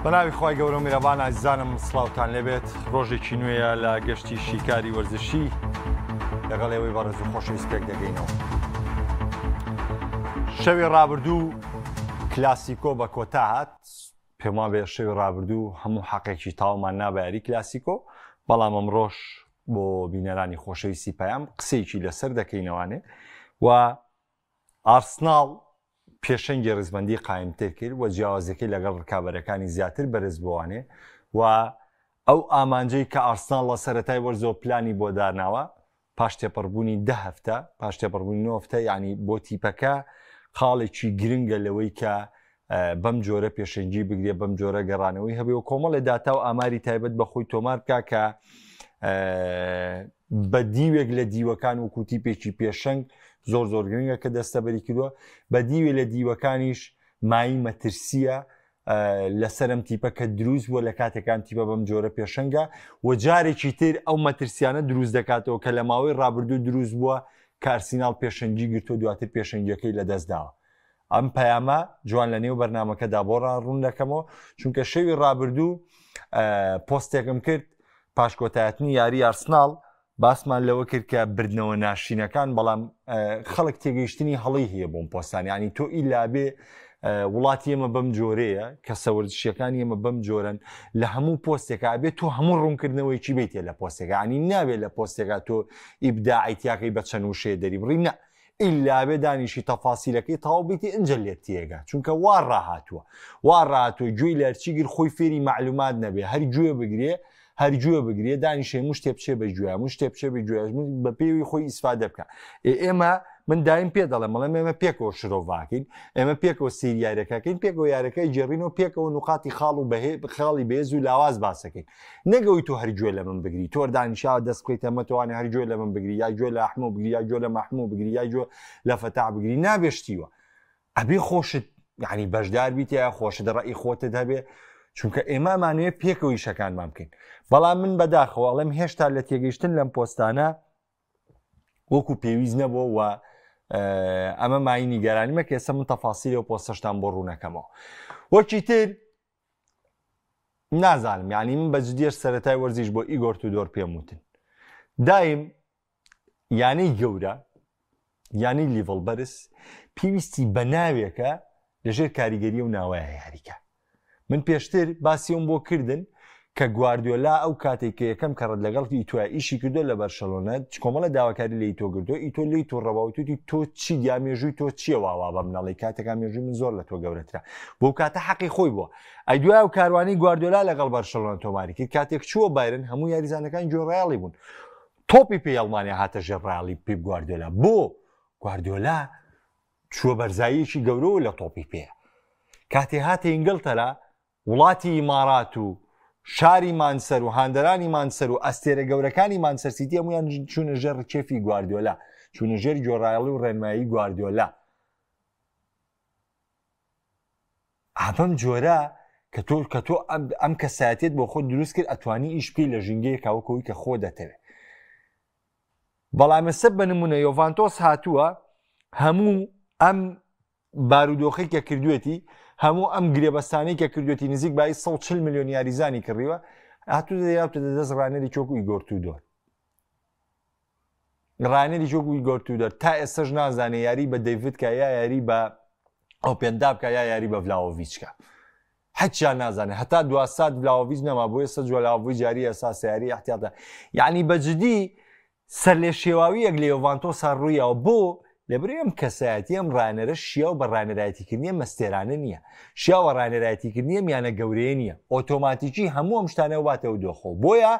بەناوی خوای گەورە و میرەبان ئازیزانم سڵاوتان لێبێت ڕۆژێکی نوێیە لە گەشتی شیکاری وەرزشی لەگەڵ ئێوەی بەڕێز و خۆشەویست پێک دەگەینەوە. شەوی ڕابردوو کلاسیکۆ بە کۆتا هات پێم وابێ شەوی ڕابردوو هەموو حەقێکی تاومان نابە یاری کلاسیکۆ بەڵام ئەمڕۆش بۆ بینەرانی خۆشەویستی پەیام قسەیەکی لەسەر دەکەینەوانێ و ئارسناڵ پێشەنگی ڕیزبەندی قایمتر کرد و جیاوازیەکەی لەگەڵ ڕکابەرەکانی زیاتر بەرز بوانێ و ئەو ئامانجەی کە ئارسناڵ لە سەرەتای وەرزەوە پلانی بۆ داناوە پاش تێپەڕبوونی دە هەفتە پاش تێپەڕبوونی نۆ هەفتە یعنی بۆ تیپەکە خاڵێکی گرنگە لەوەی کە بەم جۆرە پێشەنگی بگرێ بەم جۆرە گەڕانەوەی هەبێ و کۆمەڵێ داتا و ئاماری تایبەت بە خۆی تۆمار بکە کە بە دیوێک لە دیوەکان وەکو تیپێکی پێشەنگ زۆر زۆر گرنگە کە دەستەبەری کردووە بە دیوێ لە دیوەکانیش مای مەترسیە لەسەرم تیپە کە دروست بووە لە کاتێکان تیپە بەم جۆرە پێشەنگە و جارێکی تر ئەو مەترسیانە دروست دەکاتەوە کە لە ماوەی ڕابردوو دروست بووە کارسیناڵ پێشەنگی گرتو دواتر پێشەنگیەکەی لەدەستداوە ئەم پەیامە جوان لە نێو بەرنمەکەدا بۆ ڕوون دەکەمەوە چونکە شەوی ڕابردوو پۆستێکم کرد پاش کۆتایەتنی یاری ئارسناڵ باسمان لەوە کرد کە بردنەوە ناشرینەکان بەڵام خەڵک تێگەیشتنی هەڵی هەیە بۆم پۆستان ینی تۆ ئیلا بێ وڵاتی ئێمە بەم جۆرەیە کە سەوەرزشیەکانی ئێمە بەم جۆرن لە هەموو پۆستێکا بێت تۆ هەموو ڕوونکردنەوەیکی بیتێ لە پۆستێکە ینی نابێت لە پۆستێکا تۆ ئیبداعی تیاکەی بە چەند وشەیە دەری بڕی نە ئیلا بێ دانیشی تەفاسیلەکەی تەواو بیتی ئینجا لێت تێگا چونکە وا ڕاهاتووە وا ڕاهاتووە گوێی لە هەرچی گر خۆی فێری مەعلومات نەبێ هەر گوێ بگرێ هەر گوێ بگرێ دانیشێ مشتێ بچێ بە گوێ مشتێ بچێ بە گوێ بە پێوی خۆی ئیسفادە بکە ئێ ئێمە من دایم پێ دەڵێم بەڵێم ئێمە پێکەوە شرۆڤاکەین ئێمە پێکەوە سیر یاریەکەکەین پێکەوە یارەکەی گێڕین و پێکەوە نوقاتی خاڵ و بەهێ خاڵی بەهێز و لاواز باسەکەین نەک ئەوەی تۆ هەر گوێ لە من بگری تۆر دانیشاوە دەست بکەیتە مەتوانێ هەر گوێ لە من بگری یا گوێ لە ئەحمۆ بگری یا گوێ لە مەحموو بگری یا گوێ لە فەتاح بگری نابێ شتیوە ئەبێ خۆشت یعنی بەشدار بیت یا خۆشت ڕئی خۆتت هەبێ چونکە ئێمە مانوێ پێکەوە ئیشەکانمان بکەین بەڵام من بەداخەوە ئەڵێم هێشتا لە تێگەیشتن لەم پۆستانە وەکو پێویست نەبووە و ئەمە مای نیگەرانیمە کە ئێستا من تەفاسیلی و پۆستەشتان بۆ ڕوونەکەمەوە وەکی تر نازانم یعنی من بە جدیەش سەرەتای وەرزیش بۆ ئیگۆر تودۆر پێم وتن دایم یانەی گەورە یانەی لیڤڵ بەرز پێویستی بە ناوێکە لەژێر کاریگەری و ناوەیە یاریکە من پێشتر باسیەوم بۆ کردن کە گواردیۆلا ئەو کاتێک کە یەکەم کەڕەت لەگەڵ ئیتۆیا ئیشی کردو لە بەرشەلۆنە کۆمەڵە داواکاری لە ئیتۆ گرتو ئیتۆ لێی توڕەوە وتوتی تۆ چی یا مێژووی تۆ چییە واوا بە منەڵی کاتێکا مێژووی من زۆر لە تۆ گەورەترە بۆ کاتە حەقی خۆی بووە ئەی دوای ئەو کاروانی گواردیۆلا لەگەڵ بەرشەلۆنە تۆماری کرد کاتێک چووە بایرن هەموو یاریزانەکان گوێڕایەڵی بوون تۆپی پێی ئەڵمانیا هاتە ژێر ڕایەڵی پیپ گواردیۆلا بۆ گواردیۆلا چووە بەرزاییەکی گەورەوە لە تۆپی پێ کاتێ هاتە ئینگلتەرا وڵاتی ئیمارات و شاری مانسەر و هاندەرانی مانسەر و ئەستێرە گەورەکانی مانسەر سیتی هەموویان چوونە ژێر ڕکێفی گواردیۆلا چوونە ژێر گۆڕایەڵی و ڕێنمایی گواردیۆلا ئابەم جۆرە کە تۆ کە تۆ ئەم کەسایەتێت بۆ خۆت دروست کرد ئەتوانی ئیش بکەی لە ژینگەیەکا وەکەوەی کە خۆ دەتەوێت بەڵام ئێستا بە نمونە یۆڤانتۆس هاتووە هەموو ئەم بارودۆخەی کە کردوێتی هەموو ئەم گرێبەستانەی کە کردوێتی نزیک بای 140 میلیۆن یاریزانی کڕیوە هاتوو دەیاوتە دەست ڕانەری چۆک و ئیگۆر تودۆر ڕانەری چۆک و ئیگۆر تودۆر تا ئێستش نازانێ یاری بە دەیڤد کە یا یاری بە ئۆپێندا بکە یا یاری بە ڤلاۆڤیچکە هەچیان نازانێت هەتا دوا سات ڤلاۆڤیچ نەما بۆ ئێستا جولاڤی جاری ئەساسە یاری احتیاطە یعنی بە جدی سەرلێشێواوییەک لە یۆڤانتۆسا ڕوویاوە بۆ؟ لەبەرئەوەی ئەم کەسایەتی ئەم ڕانەرە شیاو بە ڕانەرایەتیکردنی ئەم ئەستێرانە نییە، شیاو بە ڕانەرایەتیکردنی ئەم یانە گەورەیە نییە، ئۆتۆماتیکی هەموو ئەم شتانە واتەوە دۆخەوە. بۆیە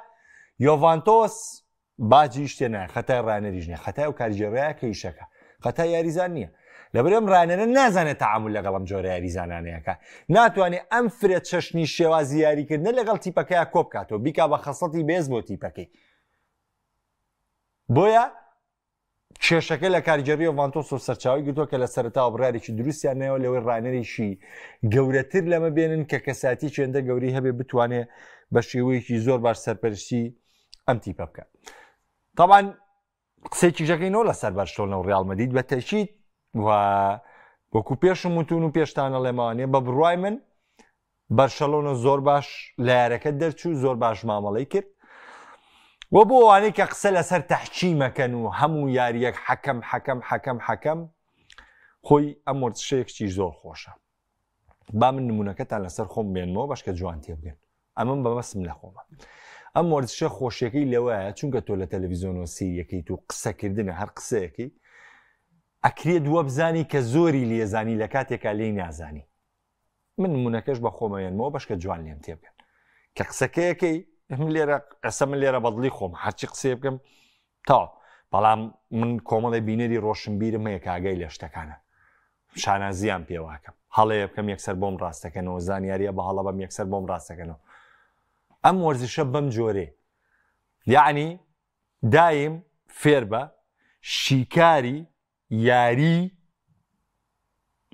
یۆڤانتۆس باجی شتێ نایە، خەتای ڕانەریش نییە، خەتای ئەو کارگێڕەیە کە ئیشەکە، خەتای یاریزان نییە. لەبەر ئەم ڕانەرە نازانێت تەعامول لەگەڵ ئەم جۆرە یاریزانانەیەکە، ناتوانێت ئەم فرە چەشنی شێوازی یاریکردنە لەگەڵ تیپەکەیا کۆبکاتەوە، بیکا بە خەسڵەتی بەهێز بۆ تیپەکەی. بۆیە کێشەکە لە کارگێڕی یۆڤانتۆس و سەرچاوی گرتووە کە لە سەرەتاوە بڕیارێکی دروستیان نەیەوە لەوەی ڕانەرێکی گەورەتر لەمە بێنن کە کەساتی چێندە گەوری هەبێ بتوانێ بە شێوەیەکی زۆر باش سەرپەرشتی ئەم تیپە بکە طبعا قسەی کیژەکەی نۆ لەسەر بەرشلۆنە و ڕیاڵ مەدید بە تەکیید و وەکو پێشم وتون و پێشتانە ڵێمەوانێ بە بڕوای من بەرشەلۆنە زۆر باش لە یارەکە دەرچوو زۆر باش مامەڵەی کرد و بۆ ئەوانەی کە قسە لەسەر تەحکیمەکەن و هەموو یاریەک حەکەم حەکەم حەکەم حەکەم خۆی ئەم وەرزشەیەکچی زۆر خۆشە با من نمونونەکەتان لەسەر خۆم بێنمەوە بەشکە جوان تێبگەن ئەمەم بەمەسم لە خۆمە ئەم وەرزشە خۆشیەکەی لەوەیە چونکە تۆ لە تەلەڤیزیۆنەوە سیریەکەیت و قسەکردنە هەر قسەیەکەی ئەکرێت وەبزانی کە زۆری لێزانی لە کاتێکا لێی نازانی من نمونەکەش بە خۆمەوێنمەوە بەشکە جوان لێم تێبگەن کە قسەکەیەکەی من لێرە ئەسە من لێرە بەدڵی خۆم هەرچی قسەیە بکەم تا بەڵام من کۆمەڵی بینەری ڕۆشنبیرم هەیە کاگای لە شتەکانە شانازیان پێواکەم هەڵەیە بکەم یەکسەر بۆم ڕاستەکەنەوە زانیاریە بە هەڵە بەم یەکسەر بۆم ڕاستەکەنەوە ئەم وەرزشە بەم جۆرێ یعنی دایم فێربە شیکاری یاری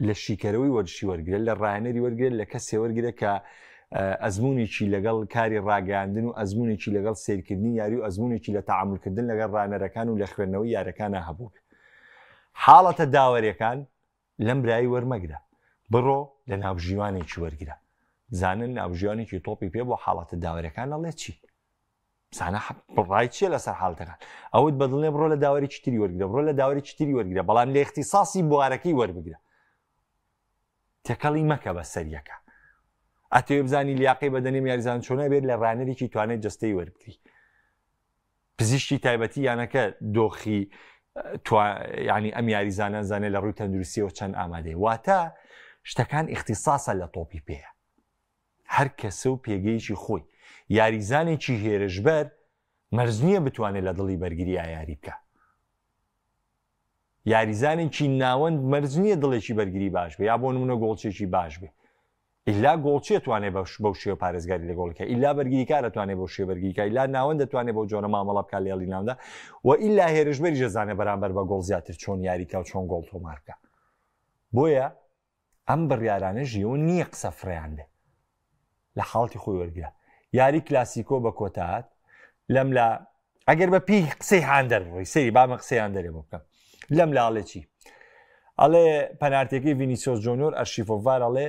لە شیکەرەوەی وەرزشی وەرگرە لە ڕایەنەری وەرگرە لە کەسێ وەرگرە کە ئەزمونێکی لەگەڵ کاری ڕاگەیاندن و ئەزمونێکی لەگەڵ سیرکردنی یاری و ئەزمونێکی لە تەعاملکردن لەگەڵ ڕانەرەکان و لە خوێندنەوەی یارەکانە هەبوو حاڵەتە داوەرەکان لەم برایی وەرمەگرە بڕۆ لە ناوبژیوانێکی وەرگرە زانن ناوبژیوانێکی تۆپی پێ بۆ حاڵەتە داوەرەکان ئەڵێ چی بزانە ڕای چییە لەسەر حاڵەتەکان ئەوت بەدڵێ بڕۆ لە داوەرێکی تری وەرگرە بڕۆ لە داوەرێکی تری وەرگرە بەڵام لە اختصاصی بوارەکەی وەربگرە تێکەڵی مەکە بە سەریەکە ئەتەوێ بزانی لیاقەی بەدەنیم یاریزان چۆنە بێت لە ڕانەرێکی توانای جستەی وەربگری پزیشکی تایبەتی یانەکە دۆخی ینی ئەم یاریزانان زانێ لە ڕووی تەندروستیەوە چەند ئامادەی واتە شتەکان اختصاصە لە تۆپی پێیە هەر کەسە و پێگەیەکی خۆی. یاریزانێکی هێرشبەر مەرج نییە بتوانێت لە دڵی بەرگرییا یاری بکا. یاریزانێکی ناوەند مەرج نییە دڵێکی بەرگری باش بێ یا بۆ نمونە گۆڵچێکی باش بێ. ئیلا گۆڵچێ توانێ بەو شێوە پارێزگاری لە گۆڵکە ئیلا بەرگریکارە توانێ بەو شێ بەرگریکە ئیلا ناوەند دەتوانێ بەو جۆرە مامەڵە بکا لێڵی ناوندا و ئیلا هێرشبەریش دەزانێ بەرامبەر بە گۆڵ زیاتر چۆن یاریکا و چۆن گۆڵ تۆمار بکا. بۆیە ئەم بڕیارانە ژیەوە نییە قسە فڕێیان بێ لە حاڵەتی خۆی وەرگرە یاری کلاسیکۆ بە کۆتاهات لەم لا ئەگەر بە پێی قسەی هاندەر بڕۆی سەری بامە قسەیان دەرێ بۆ بکەم لەم لاڵێ چی ئەڵێ پەنارتەکەی ڤینیسیۆس جۆنیۆر ئەرشیفۆڤار ئەڵێ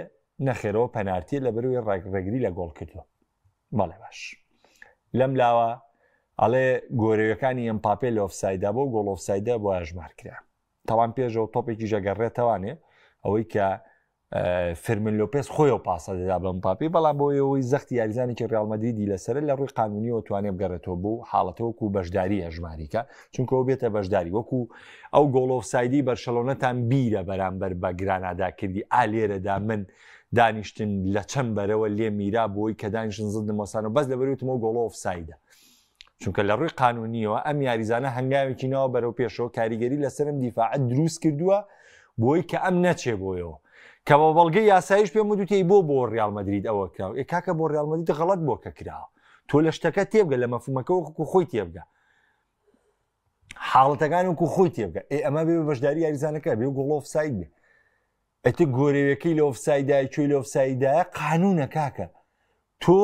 نەخێرەوە پەنارتیە لە بەروی ڕێگری لە گۆڵ کردووە بەڵێ باش لەم لاوە ئەڵێ گۆرەویەکانی ئەم پاپێ لە ئۆفسایدا بۆ گۆڵ ئۆفسایدە بۆ ئەژمار کرا تاوان پێشەوە تۆپێکیش ئەگەڕێتەوانێ ئەوەی کە فرمن لۆپێس خۆی پاسە دەدا بەم پاپی بەڵام بۆ ئەوەی زەختی یاریزانێکی ریال مەدریدی لەسەر لە ڕووی قانونیەوە توانێ بگەڕێتەوە بۆ حاڵەتە وەکو بەشداری هەژماریکە چونکە ئەو بێتە بەشداری وەکو ئەو گۆڵ ئۆفسایدی بەرشەلۆنەتان بیرە بەرامبەر بە گرانادا کردی ئا لێرەدا من دانیشتن لە چەند بەرەوە لێ میرا بۆی کە دانیشتن زدم وەسانەوە بەس لەبەروتمەوە گۆڵ ئۆفسایدە چونکە لە ڕووی قانونیەوە ئەم یاریزانە هەنگاوێکی ناوە بەرەو پێشەوە کاریگەری لەسەرم دیفاعە دروست کردووە بۆی کە ئەم نەچێ بۆیەوە کە بە بەڵگەی یاسایش پێم وتوتەی بۆ بۆ ڕیال مەدرید ئەوە کراوە ئێ کاکە بۆ ڕیال مەدرید غەڵەت بۆ کە کراوە تۆ لە شتەکە تێبگە لە مەفهومەکە وەکو خۆی تێبگە حاڵەتەکان وەکو خۆی تێبگە ئێ ئەمە بێ بەشداری یاریزانەکە بێ گۆڵ ئۆفساید بێ ئەتە گۆرەویەکەی لە ئۆفسایدای کوێ لە ئۆفسایدایە قانونە کاکە تۆ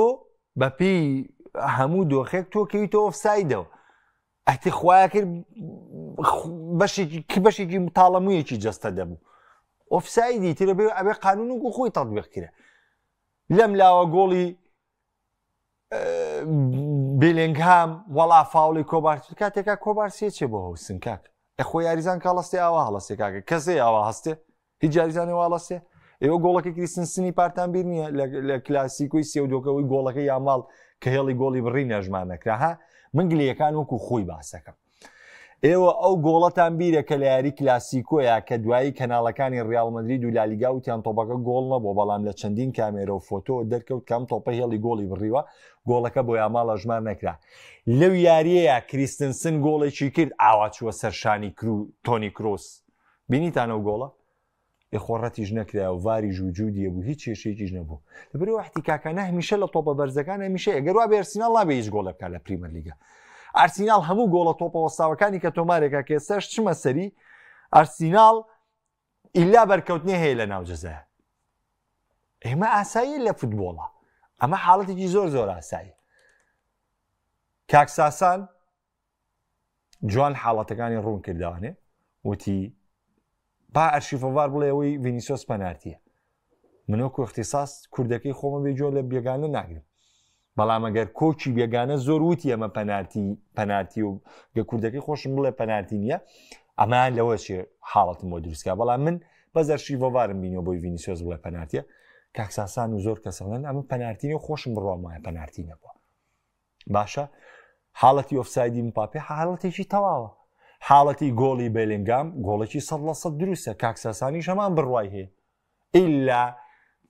بەپێی هەموو دۆخێک تۆ کەویتە ئۆفسایدەوە ئەتی خوایە کرد بەشێکی بەشێکی تاڵەموویەکی جەستە دەبوو ئۆفسایدی ترە بێ ئەبێ قانون و خۆی تەطبیق کرا لەم لاوە گۆڵی بێلێنگهام وەڵا فاوڵی کۆبارسی کاتێکا کۆبارسیە چێ بۆ هەوسن کاک ئەخۆ یاریزان کاڵەستێ ئاوا هەڵەستێ کاکە کەسێ ئاوا هەستێ هیچ یاریزانێ واڵەستێ ئێوە گۆڵەکە کریستنسنی پارتان بیر نییە لە کلاسیکۆی سێ و دۆکەوەی گۆڵەکە یاماڵ کە هێڵی گۆڵی بڕی نەژمان نەکرا ها من گلەیەکان وەکو خۆی باسەکەم ئێوە ئەو گۆڵەتان بیرە کە لە یاری کلاسیکۆیە کە دوایی کەناڵەکانی ڕیاڵ مەدرید و لالیگا وتیان تۆپەکە گۆڵ نەبووە بەڵام لە چەندین کامێرە و فۆتۆ دەرکەوت کە ئەم تۆپە هێڵی گۆڵی بڕیوە گۆڵەکە بۆ یاماڵ ئەژمار نەکرا لەو یاریەیە کریستنسن گۆڵێکی کرد ئاوا چووە سەر شانی کرو تۆنی کرۆس بینیتان ئەو گۆڵە ئێ خۆ ڕەتیش نەکرا و ڤاریش وجودی هەبوو هیچ کێشەیەکیش نەبوو لەبەرئەوە احتکاکانە هەمیشە لە تۆپە بەرزەکان هەمیشە ئەگەر وا بێ ئەرسیناڵ نابێ هیچ گۆڵێ بکات لە پریمەر لیگا ئارسیناڵ هەموو گۆڵە تۆپە وەستاوەکانی کە تۆمارێکە کە ئێستاش چمە سەری ئارسیناڵ ئیلا بەرکەوتنی هەیە لە ناو جەزایە ئێمە ئاسایی لە فوتبۆڵە ئەمە حاڵەتێکی زۆر زۆر ئاسایی کاک ساسان جوان حاڵەتەکانی ڕوون کردوانێ وتی با ئەرشیفۆڤار بڵێ ئەوەی ڤینیسۆس پەنارتیە. من وەکو اختصاص کوردەکەی خۆمە بێ جۆ لە بێگانە ناگرم بەڵام ئەگەر کۆچی بێگانە زۆر وتی ئەمە پەنارتی پەنارتی و گە کوردەکەی خۆشم بڵێ پەنارتی نییە ئەمە لەوە چێ حاڵەتم بۆ دروستکە بەڵام من بە زەرشی ڤۆڤارم بینەوە بۆی ڤینیسیۆس بڵێ پەنارتیە کاکساسان و زۆر کەسەڵێن ئەمە پەنارتینە و خۆشم بڕوام وایە پەنارتی نەبووە باشە حاڵەتی ئۆفسایدی مپاپێ حاڵەتێکی تەواوە حاڵەتی گۆڵی بێلنگام گۆڵێکی سە لە سە دروستە کاکساسانی هەمان بڕوای هەیە ئیلا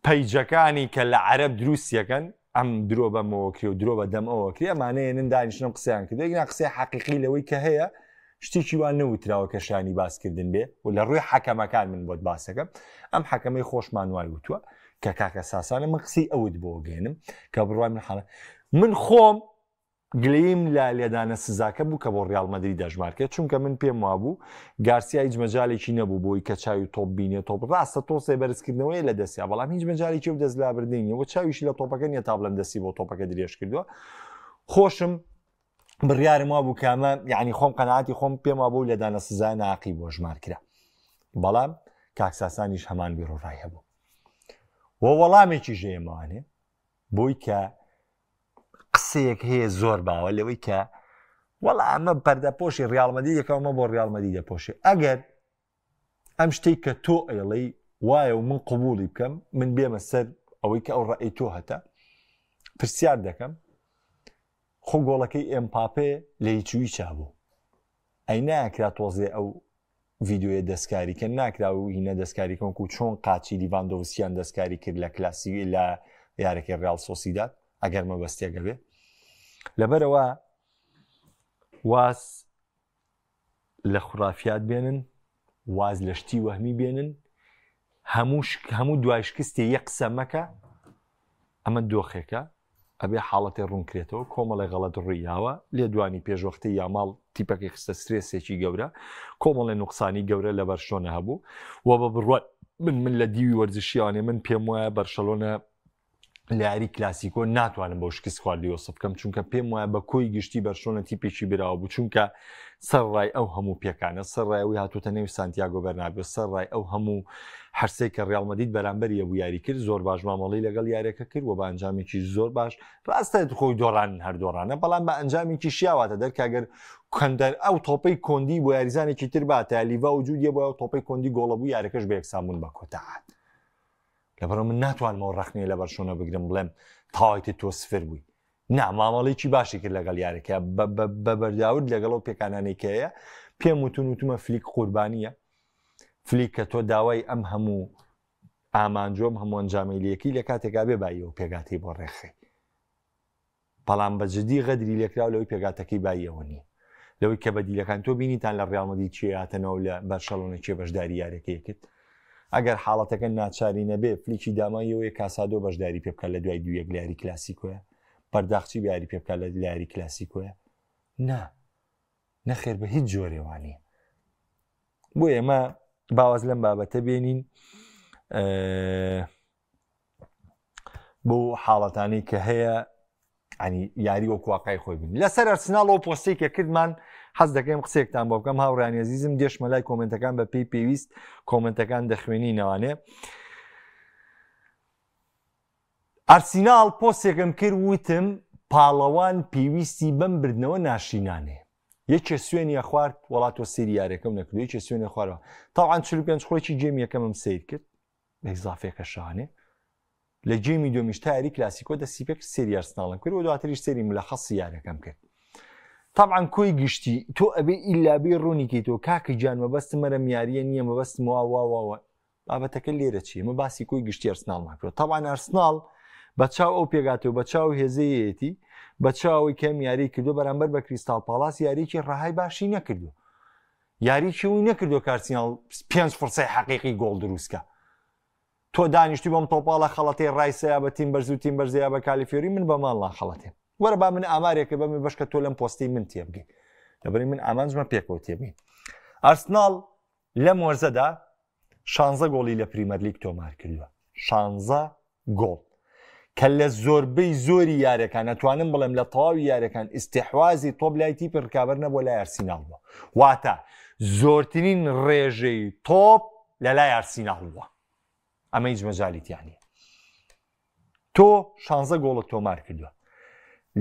پەیجەکانی کە لە عەرەب دروستیەکەن ئەم درۆ بەمەوە کرێ و درۆ بە دەم ئەوە کرێ ئەمانەیەنن دانیشتن قسەیان کرد یەکنا قسەی حەقیقی لەوەی کە هەیە شتێکی وان نەوتراوە کە شانی باسکردن بێ و لە ڕووی حەکەمەکان من بۆت باسەکەم ئەم حەکەمەی خۆشمان وای وتووە کە کاکە ساسانە من قسەی ئەوت بۆ گەێنم کە بڕوای من حاڵە من خۆم گلەییم لە لێدانە سزاکە بوو کە بۆ ڕیاڵ مەدرید ئەژمار کرد، چونکە من پێم وابوو گارسیا هیچ مەجالێکی نەبوو بۆی کە چاوی تۆپ بینێ، تۆپ ڕاستە تۆسێ بەرزکردنەوەیە لە دەستیا، بەڵام هیچ مەجالێکی ئەو دەست لابردنی نییە و چاویشی لە تۆپەکە نییە تا بڵێم دەستی بۆ تۆپەکە درێژ کردووە. خۆشم بڕیارم وابوو کە ئەمە یعنی خۆم قەناعەتی خۆم پێم وابوو لێدانە سزا ناقی بۆ ژمار کرا، بەڵام کاک ساسانیش هەمان بیروڕای هەبوو و وەڵامێکیش ئێمەوانێ بۆی کە قسەیەک هەیە زۆر باوە لەوەی کە وەڵا ئەمە پەردەپۆشی ڕیاڵ مەدریدەکە ئەمە بۆ ڕیاڵ مەدرید دەپۆشێ ئەگەر ئەم شتێک کە تۆ ئەیڵێی وایە و من قبولی بکەم من بێمە سەر ئەوەی کە ئەو ڕەئی تۆ هەتە پرسیار دەکەم خۆ گۆڵەکەی ئێمپاپێ لە هیچووی چابوو ئەی ناکرا تۆزێ ئەو ڤیدیۆیە دەستکاری کەن ناکرا و هینە دەستکاری کەن و چۆن قاچی لیڤاندۆڤسکیان دەستکاری کرد لە کلاسی لە یارەکەی ڕیاڵ سۆسیداد ئەگەر مەبەستێکە بێ لەبەرەوە واز لە خورافیات بێنن واز لە شتی وەهمی بێنن هەموو هەموو دوای شکستێ یە قسە مەکە ئەمە دۆخێکە ئەبێ حاڵەتێ ڕوونکرێتەوە کۆمەڵێ غەڵەت ڕوویاوە لێدوانی پێشوەختەی یاماڵ تیپەکەی خستە سترێسێکی گەورە کۆمەڵێ نوقسانی گەورە لە بەرشلۆنە هەبوو و بە بڕوای من من لە دیوی وەرزشیانێ من پێم وایە بەرشەلۆنە لە یاری کلاسیکۆ ناتوانم بەو شکست خواردی وەسف بکەم چونکە پێم وایە بە کۆی گشتی بەرشلۆنە تیپێکی براوە بوو چونکە سەرڕای ئەو هەموو پێکانە سەرڕای ئەوەی هاتووتە نێو سانتیاگۆ بەرنابیۆ سەرڕای ئەو هەموو حرسەی کە ڕیاڵ مەدرید بەرامبەر یەبوو یاری کرد زۆر باش مامەڵەی لەگەڵ یاریەکە کرد و بە ئەنجامێکی زۆر باش ڕاستە خۆی دۆڕان هەر دۆڕانە بەڵام بە ئەنجامێکی شیاواتە دەرکگەر کەندەر ئەو تۆپەی کۆندی بۆ یاریزانێکی تر باتە لیڤا و جودیە بۆ ئەو تۆپەی کۆندی گۆڵە بوو یارەکەش بە یەکسانبوون بە کۆتاهات لەبەرئەوە من ناتوانم ئەو ڕەخنەیە لە بەرشۆنە بگرم بڵێم تەواویتر تۆ سفر بووی نا مامەڵێکی باشی کرد لەگەڵ یارەکە بە بەرداورد لەگەڵ ئەو پێکانانەی کە هەیە پێم وتون وتومە فلیک قوربانیە فلیک کە تۆ داوای ئەم هەموو ئامانجۆم هەموو ئەنجامەیلەکەی لە کاتێکا بێ باییەوە پێگاتەی بۆ ڕێکخەی بەڵام بە جدی غەدری لێکراو لەوەی پێگاتەکەی باییەوە نییە لەوەی کە بەدیلەکان تۆ بینیتان لە ڕیاڵ مەدرید کێ هاتەنەوە لە بەرشەلۆنە کێ بەشداری یاریەکەی کرد ئەگەر حاڵەتەکە ناچاری نەبێ فلیکی دامایەوەی کاسادۆ بەشداری پێ بکات لە دوای دوویەک لە یاری کلاسیکۆیە پەرداخچی بیاری پێ بکات لە یاری کلاسیکۆیە نا نەخێر بە هیچ جۆرێوانە بۆ ئێمە باواز لەم بابەتە بێنین بۆ حاڵەتانی کە هەیە ینی یاری وەک واقعی خۆی بین لەسەر ئەرسناڵ و پۆستێک کە کردمان حەز دەکەم قسێکتان بۆ بکەم هاوڕانی ئەزیزم دێشمە لای کۆمنتەکان بە پێی پێویست کۆمنتەکان دەخوێنی نەوانێ ئەرسیناڵ پۆستێکم کرد وتم پاڵەوان پێویستی بەم بردنەوە ناشینانێ یەکێ سوێنیە خوارد وڵات تۆ سری یارەکەم نەکرد یەکێ سوێنە خوارەوە تاوان 45 خۆی game یەکەمم سیر کرد ئیزافێکە شانێ لە game ی دومیش تا یاری کلاسیکۆ دەستی پێ کرد سێری ئەرسناڵم کرد و دواتریش سێری ملەخەسی یارەکەم کرد طبعا کۆی گشتی تۆ ئەبێ ئیلابی ڕوونیکەی تۆ کاکە گیان مەبەستم مەرە یاریە نییە مەبەستم وا وا وا وا بابەتەکە لێرە چیە مە باسی کۆی گشتی ئەرسناڵمان کرد طبعا ئەرسناڵ بە چاو ئەو پێگاتەوە بە چاو هێزەیەتی بە چاوی کەم یاری کردو بەرامبەر بە کریستال پاڵاس یاریکی ڕەهای باشی نەکردو یاریی وی نەکردو کارسیناڵ پێنج فرسەی حەقیقی گۆڵ دروستکە تۆ دانیشتی بەم تۆپاڵە خەڵەتی ڕایسەیە بە تیم بەرز و تیم بەرزەیە بە کالیفیۆری من بە ماڵ ناخەڵەتێم وەرە با من ئامارێکە بەمە بەشکە تۆ لەم پۆستی من تێبگەی لەبەری من ئامانجمە پێکەوە تێبگەین ئارسناڵ لەم وەرزەدا شانزە گۆڵی لە پریمەرلیگ تۆمار کردووە شانزە گۆڵ کە لە زۆربەی زۆری یارەکان ئەتوانم بڵێم لە تەواوی یارەکان ئیستحوازی تۆپ لای تیپی ڕکابەر نەبووە لای ئەرسیناڵ بووە واتە زۆرترین ڕێژەی تۆپ لە لای ئەرسیناڵ بووە ئەمە هیچ مەجالی تیانە. تۆ شانزە گۆڵت تۆمار کردووە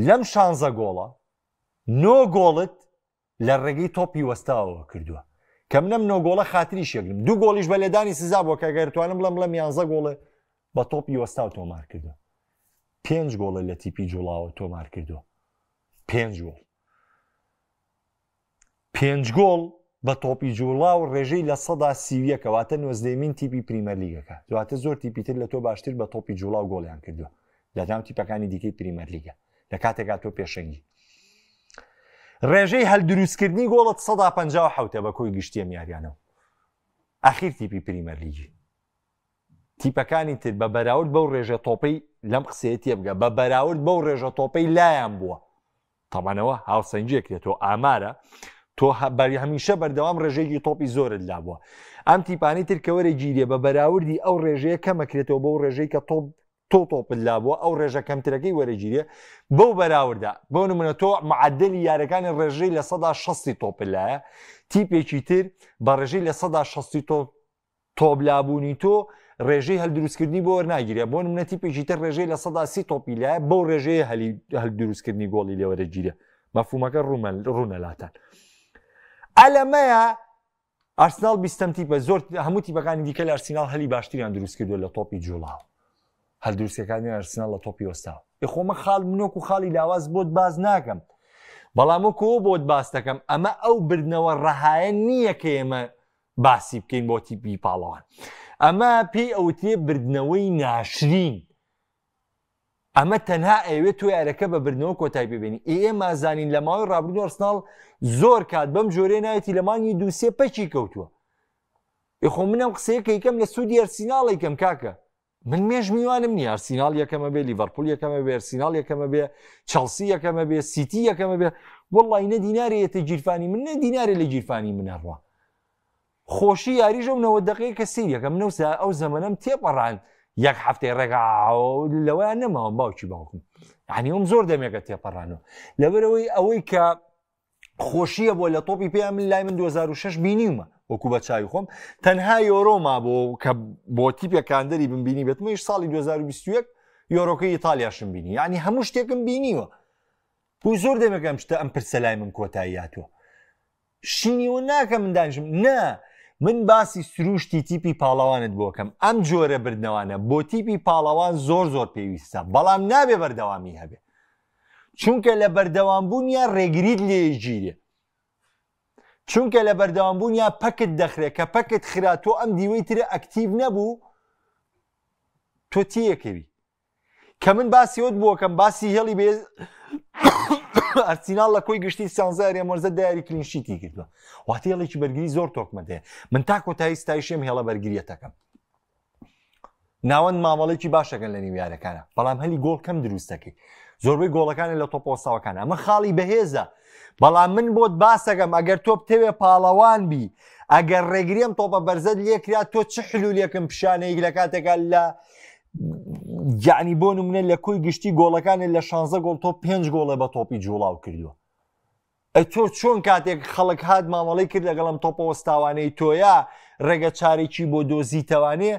لەم شانزە گۆڵە نۆ گۆڵت لە ڕێگەی تۆپی وەستاوەوە کردووە کە منم نۆ گۆڵە خاتری شێگرم دوو گۆڵیش بە لێدانی سزا بووە کە گەر توانم بڵێم بڵێم یانزە گۆڵێ بە تۆپی وەستاو تۆمار کردووە پێنج گۆڵە لە تیپی جوڵاوە تۆمار کردووە پێنج گۆڵ پێنج گۆڵ بە تۆپی جوڵاو ڕێژەی 31% واتە نۆزدەیمین تیپی پریمەرلیگەکە دواتە زۆر تیپی تر لە تۆ باشتر بە تۆپی جوڵاو گۆڵیان کردووە لە ناو تیپەکانی دیکەی پریمەرلیگە لە کاتێکا تۆ پێشەنگی ڕێژەی هەلدروستکردنی گۆڵت 57% بە کۆی گشتیەم یاریانەوە ئەخیر تیپی پریمەرلیگی تیپەکانی تر بە بەراورد بەو ڕێژە تۆپەی لەم قسەیە تێبگە بە بەراورد بەو ڕێژە تۆپەی لایان بووە تەبانەوە هاوسەنگیەکرێت تۆ ئامارە تۆ بەری هەمیشە بەردەوام ڕێژەیەکی تۆپی زۆرت لابووە ئەم تیپانی تر کەوەرە گیرێ بە بەراوردی ئەو ڕێژەیە کەمەکرێتەوە بەو ڕێژەی کە تۆپ تۆ تۆپت لابووە ئەو ڕێژە کەمترەکەی وەرەگیرێ بەو بەراوردە بۆ نمونە تۆ معدلی یارەکانی ڕێژەی 60% تۆپت لایە تیپێکی تر بە ڕێژەی 60% تۆپ تۆپ لابوونی تۆ ڕێژەی هەل دروستکردنی بۆ وەرناگیرێ بۆ نمونە تیپێکی تر ڕێژەی 30% تۆپی لایە بەو ڕێژەیە هەلی هەل دروستکردنی گۆڵی لێوەرەگیرێ مەفهومەکە ڕوومە ڕوونە لاتان ئەلەمەیە ئارسناڵ بیستەم تیپە زۆر هەموو تیپەکانی دیکە لە ئارسیناڵ هەلی باشتریان دروست کردووە لە تۆپی جوڵاو هەل دروستەکانی ئارسناڵ لە تۆپی وەستاو خۆمە خاڵ منۆک و خاڵی لاواز بۆت باز ناکەم بەڵام وەکۆ بۆت باس دەکەم ئەمە ئەو بردنەوە ڕەهایە نییە کە ئێمە باسی بکەین بۆ تیپی پاڵەوان ئەمە پێی ئەوترێ بردنەوەی ناشرین ئەمە تەنها ئەیەوێت تۆ یارەکە بە بردنەوە کۆتای پێبێنی ئێ ئێمە زانین لە ماوەی ڕابردوو ئەرسناڵ زۆر کات بەم جۆرەی نایەتی لە مانگی دووسێ پەکی کەوتووە خۆ من ئەم قسەیە کە یکەم لە سوودی ئەرسیناڵ یکەم کاکە من مێژ میوانم نییە ئەرسیناڵ یەکەمە بێ لیڤەرپول یەکەمە بێ ئەرسیناڵ یەکەمە بێ چڵسی یەکەمە بێ سیتی یەکەمە بێ وەڵی نە دینارێ یەتە گیرفانی من نە دینارێ لە گیرفانی منەڕوە خۆشی یاریش ئەو 90 دقەیە کە سەیری ئەکەم من ئەو زەمەنەم تێپەڕاند یەک هەفتەی ڕێگا لەوەیان نەماوە باوکی باوکم یعنی ئەوم زۆر دەمێکە تێپەڕانەوە لەبەرەوەی ئەوەی کە خۆشیە بۆ لە تۆپی پێ من لای من 2006 بینیومە وەکو بە چاوی خۆم تەنها یۆرۆ ما بۆ کە بۆ تیپێکاندەری بمبینی بێتمەیش ساڵی 2021 یۆرۆکەی ئیتالیاشم بینی یعنی هەموو شتێکم بینیوە بۆ زۆر دەمێکە ئەم شتە ئەم پرسە لای من کۆتایی هاتووە شینی و ناکە من دانیشم نا من باسی سروشتی تیپی پاڵەوانت بۆکەم ئەم جۆرە بردنەوانە بۆ تیپی پاڵەوان زۆر زۆر پێویستە بەڵام نابێ بەردەوامی هەبێ چونکە لە بەردەوام بوونیا ڕێگریت لێگیرێ چونکە لە بەردەوام بوونیا پەکت دەخرێ کە پەکت خرا تۆ ئەم دیوەی ترە ئەکتیڤ نەبوو تۆ تێیەکەوی کە من باسی ئەوت بۆکەم باسی هێڵی بێ ئەرسیناڵ لە کۆی گشتی سیانزە یاریە مۆرزە دە یاری clean sheet ی کردووە واتە هێڵێکی بەرگری زۆر تۆکمە دەیە من تا کۆتایی ستایشێم هێڵە بەرگریەتەکەم ناوەند مامەڵێکی باشەکەن لە نێو یارەکانە بەڵام هەلی گۆڵ کەم دروستەکەی زۆربەی گۆڵەکانی لە تۆپۆساوەکان ئەمە خاڵی بەهێزە بەڵام من بۆت باسەکەم ئەگەر تۆ بتەوێ پاڵەوان بی ئەگەر ڕێگریم تۆپە بەرزت لێکرا تۆ چ حلولێکم پیشانەیەک لە کاتێکا لە یعنی بۆ نمونە لە کۆی گشتی گۆڵەکانی لە 16 گۆڵ تۆ پێنج گۆڵە بە تۆپی جوڵاو کردووە ئەی تۆ چۆن کاتێک خەڵک هات مامەڵەی کرد لەگەڵم تۆپە وەستاوانەی تۆیا ڕێگە چارێکی بۆ دۆزیتەوانێ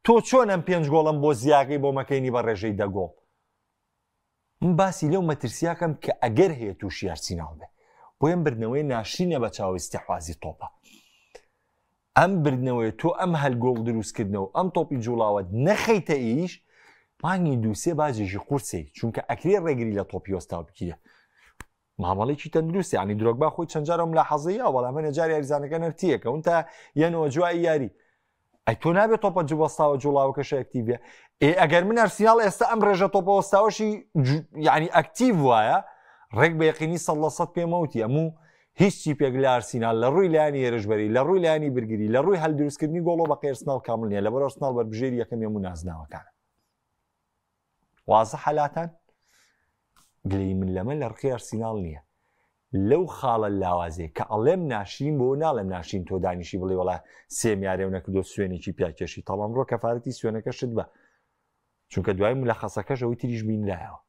تۆ چۆن ئەم پێنج گۆڵم بۆ زیاکەی بۆ مەکەینی بە ڕێژەی دە گۆڵ من باسی لەو مەترسیاکەم کە ئەگەر هەیە تووشی ئەرسیناڵ بێ بۆیە بردنەوەی ناشرینە بە چاو ئیستیحوازی تۆپە ئەم بردنەوەی تۆ ئەم هەل گۆڵ دروستکردنەوە ئەم تۆپی جوڵاوەت نەخەیتە ئیش مانگی دووسێ باجێکی قورسی چونکە ئەکرێ ڕێگری لە تۆپی وەستاو بگیرێ مامەڵێکی تەندروست ینی درۆگبا خۆی چەند جارم لە حەزەیە بەڵام هەنێ جار یاریزانەکە نەرتیەکە اون تا یەنەوە جوای یاری ئەی تۆ نابێت تۆپە جوەستاوە جوڵاوەکەش ئەکتیڤە ئێ ئەگەر من ئەرسیناڵ ئێستا ئەم ڕێژە تۆپە وەستاوەشی یعنی ئەکتیڤ وایە ڕێک بە یەقینی سەد لە سەد پێمەوتی ئەموو هیچ تیپێک لە ئارسینال لە ڕووی لایەنی هێرشبەری لە ڕووی لایەنی برگری لە ڕووی هەل دروستکردنی گۆڵۆ بە قێرسناڵ کامل نییە لەبەر ئەرسناڵ بەربژێری یەکەم یەموو نازناوەکانە وازحە لاتان گلەی من لەمە لە ڕقی ئەرسیناڵ نییە لەو خاڵە لاوازێ کە ئەڵێم ناشرین بۆ ناڵێم ناشرین تۆ دانیشی بڵێ وڵا سێم یارێ و نەکردو سوێنێکی پیاکێشی تەڵام ڕۆ کەفاەتی سوێنەکە شت بە چونکە دوای ملەخەسەکەش ئەوی تریش بینرایەوە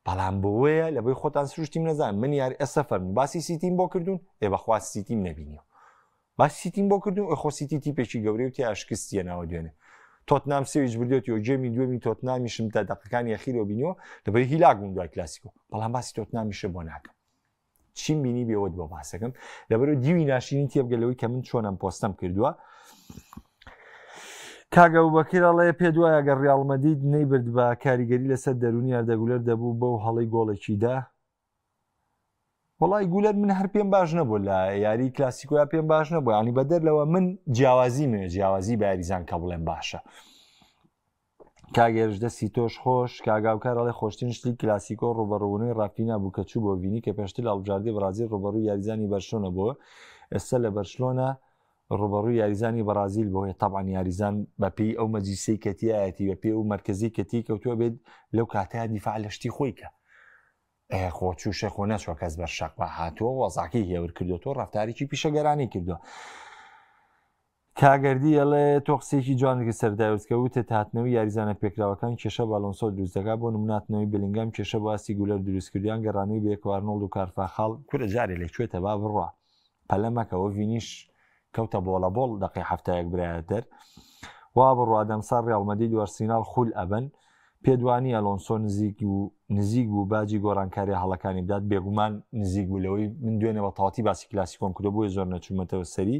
بەڵام بۆیە لە بۆی خۆتان سروشتیم نەزان من یار ئێستا فەرموو باسی سیتیم بۆ کردوون ئێ بەخوا سیتیم نەبینیوە باسی سیتیم بۆ کردوون ئێ خۆ سیتی تیپێکی گەورەی و تیا شکستیە ناوە دوێنێ. تۆتنام سێویش بردێتی و game ی دوێمی تۆتنامیشم تا دەقەکانی ئەخیرەوە بینیوە لەبەر هیلاک بووم دوای کلاسیکۆ بەڵام باسی تۆتنامیشە بۆ ناکەم چیم بینی بێوەت بۆ باسەکەم لەبەرو دیوی ناشرین تێبگە لەوەی کە من چۆنم پۆستەم کردووە کاگە بەکر ئەڵێ پێ دوایە گەر ڕیاڵ مەدید نەیبرد بە کاریگەری لەسەر دەرونی ئەردەگولەر دەبوو بەو هەڵی گۆڵێکیدا وڵی گولەر من هەر پێم باش نەبوو لە یاری کلاسیکۆیا پێم باش نەبوو ینی بەدەر لەوە من جیاوازی منە جیاوازی بە یاریزان کە بڵێم باشە کاک هێرش دەستی تۆش خۆش کاک هاوکار ئەڵێ خۆشترین شتی کلاسیکۆ ڕوبەڕوونەوەی ڕافینا بوو کە چوو بۆ ڤینی کە پێشتر لە هەڵبژاردەی بەڕازیل ڕوبەڕووی یاریزانی بەرشلۆنە بووە ئێستا لە بەرشلۆنە ڕوبەڕووی یاریزانی بەڕازیل بۆیە تەبان یاریزان بەپێی ئەو مەجلیسەی کە تیایەتی بەپێی ئەو مەرکەزی کە تی کەوتووە بێت لەو کاتەیە دیفاع لە شتی خۆی کە خۆ چوشە خۆ نەچوە کەس بەر شەق بە هاتووە وەزاکەی هێور کردوەوە ڕفتارێکی پیشەگەرانی کردووە کاک گەردی ئەڵێ تۆ قسەیەکی جوانت کرد سەرەتای وەرزکە وتت هاتنەوەی یاریزانە پێکراوەکان کێشە بۆ ئەلۆنسۆ دروست دەکات بۆ نمونە هاتنەوەی بلینگام کێشە بۆ ئاستی گولەر دروست کرد یان گەڕانەوەی بەیەکەوە ئارنۆڵد و کارفاخاڵ کورە جارێ لە کوێتە با بڕوا پەلە مەکەوە ڤینیش کەوتە بۆڵە بۆڵ دەقەی هەفتایەک برایە دەر وا بڕوا دەمسا ڕیاڵ مەدید و ئەرسیناڵ خول ئەبەن پێدوانی ئەلۆنسۆ نزیک و نزیک بوو باجی گۆڕانکاری هەڵەکانی بدات بێگومان نزیک بوو لەوەی من دوێنێ بە تەواتی باسی کلاسیکۆم کردو بۆیە زۆر نەچوومەتەوە سەری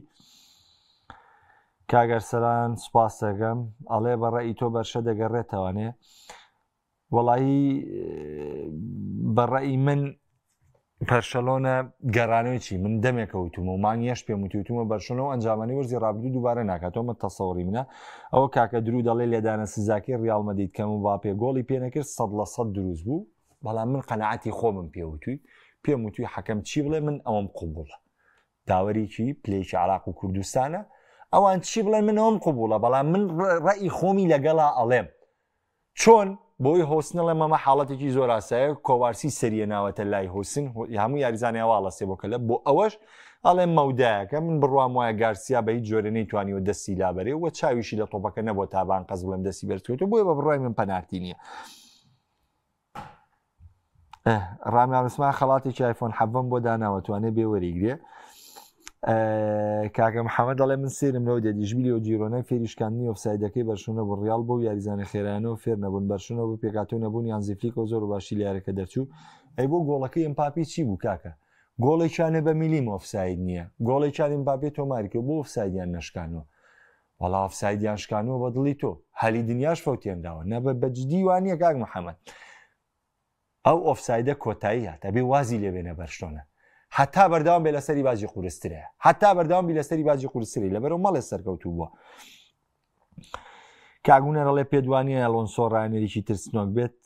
کاک ئەرسەلان سوپاس دەکەم ئەڵێ بە ڕەئی تۆ بەرشە دەگەڕێتەوانێ وەڵایی بە ڕەئی من پەرشەلۆنە گەڕانەوەی چی من دەمێکە وتومە و مانگیش پێم وتوتومە بەرشەلۆنە و ئەنجامانی وەرزی ڕابردوو دووبارە ناکاتەوە من تەسەوڕی منە ئەوە کاکە درو دەڵێ لێدانە سزاکەی ڕیاڵ مەدید کەم و باپێ گۆڵی پێ نەکرد 100% دروست بوو بەڵام من قەناعەتی خۆمم پێ وتوی پێم وتوی حەکەم چی بڵێ من ئەوەم قوبوڵە داوەرێکی پلەیەکی عراق و کوردستانە ئەوان چی بڵێن من ئەوم قوبوڵە بەڵام من ڕئی خۆمی لەگەڵا ئەڵێم چۆن بۆی هۆسن ئەڵێم ئەمە حاڵەتێکی زۆر ئاسایە کۆوارسی سەریە ناوەتە لای هۆسن هەموو یاریزانانی ئەواڵەسێ بۆ کەلە بۆ ئەوەش ئەڵێم مەودایەکە من بڕوام وایە گارسیا بە هیچ جۆرە نەیتوانیوە دەستی لابەرێ و چاویشی لە تۆپەکە نەبووە تا بان قەز بڵێم دەستی بەرزکەوتەوە بۆیە بە بڕوای من پەنارتی نییە. ڕامیان عوسمان خەڵاتێکی ئایفۆن حەڤەم بۆ داناوە توانێ بێ وەریگرێ کاکە محەممەد دەڵێ من سێرم لەوە دێت ئیشبیلی و جیرۆنای فێری شکاندنی ئۆفسایدەکەی بەرشونە بوو ڕیاڵ بۆ یاریزانە خێرایانەوە فێر نەبوون بەرشونە بۆ پێکاتەوە نەبوون یان زیفلیکەوە زۆر باشی لە یاریەکە دەرچوو ئەی بۆ گۆڵەکەی ئەمپاپی چی بوو کاکە گۆڵێکیانە بە میلیم ئۆفساید نییە گۆڵێکیان ئەمپاپێ تۆماری کرد بۆ ئۆفسایدیان نەشکانوە وەڵا ئۆفسایدیان شکانوە بە دڵی تۆ هەلی دنیاش فەوتێنراوە نە بە بەجدی وانە کاک محەممەد ئەو ئۆفسایدە کۆتایی هات ئەبێ وازی لێ بێنە بەرشلۆنە هەتا بەردەوام بێ لەسەری باجی قورسترە هەتا بەردەوام بی لەسەری باجی قورستری لەبەرەوە مەڵێ سەرکەوتوو بووە کاگونەر ئەڵێ پێدوانیە ئەلۆنسۆ ڕایەنەرێکی ترسنۆک بێت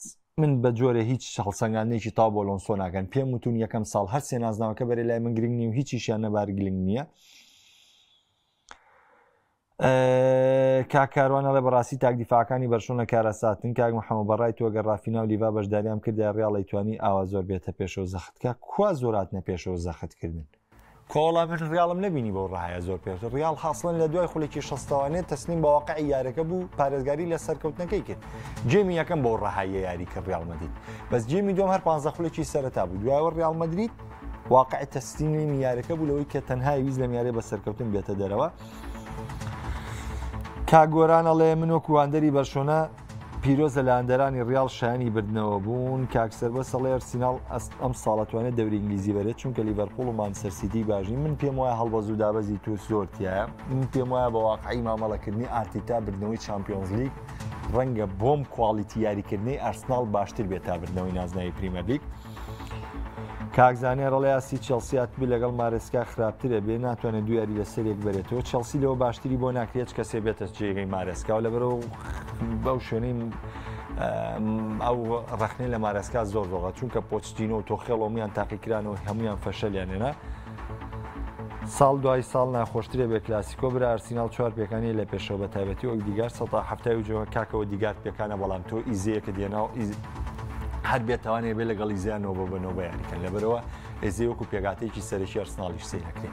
من بە جۆرە هیچ هەڵسەنگاندنێکی تا بۆ لۆنسۆ ناکەن پێم وتون یەکەم ساڵ هەر سێ نازناوەکە بەرێ لای من گرنگ نیە و هیچیشیان نەبار گرنگ نییە کاک کاروان ئەڵێ بەڕاستی تاک دیفاعەکانی بەرشۆنە کارەساتن کاک محەممە بەڕای تۆ گەر ڕافینا و لیڤا بەشداریان کردای ڕیاڵ ئەیتوانی ئاوا زۆر بێتە پێشەوە زەخت کا کوا زۆر هاتنە پێشەوە زەخت کردن کۆڵا من ڕیاڵم نەبینی بەو ڕاهەیە زۆر پێش ڕیاڵ حاصلن لە دوای خولێکی شەستەوانێت تەسلیم بە واقعی یارەکە بوو پارێزگاری لە سەرکەوتنەکەی کرد game ی یەکەم بەو ڕەهاییە یاری کرد ڕیاڵ مەدرید بەس game ی دووەم هەر 15 خولێکی سەرەتا بوو دوایەوە ڕیاڵ مەدرید واقع تەسلیمی یارەکە بوو لەوەی کە تەنها ویست لەم یارێ بە سەرکەوتن بێتە دەرەوە کاگۆران ئەڵێ من وەکو هاندەری بەرشۆنە پیرۆزە لە هاندەرانی ڕیاڵ شایانی بردنەوە بوون کاک سەربەست ئەڵێ ئەرسیناڵ ئەم ساڵە توانێت دەوری ئینگلیزی بەرێت چونکە لیڤەرپوڵ و مانچستەر سیتی باشین من پێم وایە هەڵبەز و دابەزی تو زۆر تایە من پێم وایە بە واقعی مامەڵەکردنی ئارتیتا بردنەوەی چامپیۆنز لیگ ڕەنگە بۆم quality یاریکردنی ئەرسناڵ باشتر بێت تا بردنەوەی نازناوی پریمەرلیگ کاک زانیار ئەڵێ ئاستی چێڵسی ئاتبی لەگەڵ مارێسکا خراپترە بێ ناتوانێت دوو یاری لەسەر یەک بەرێتەوە چێڵسی لەوە باشتری بۆ ناکرێت هیچ کەسێ بێتە جێگەی مارێسکا و لەبەرەوە بەو شوێنەی ئەو ڕەخنەی لە مارێسکا زۆر زۆرە چونکە پۆچتینۆ و تۆخێڵ هەمویان تاقیکرانەوە هەمویان فەشەلیان هێنا ساڵ دوای ساڵ ناخۆشترێ بێ کلاسیکۆ برا ئەرسیناڵ چوار پێکانی لە پێشەوە بە تایبەتی ئۆک دیگار 170 و جۆ کاکەوە دیگار پێکانە بەڵام تۆ ئیزەیەکە دێنا و هەر بێتوانێ بێ لەگەڵ ئیزیان نۆبە بە نۆبە یاریکەن لەبەرەوە ئێزێ وەکو پێگاتێکی سەرەکی ئەرسناڵیش سەیرەکرێ.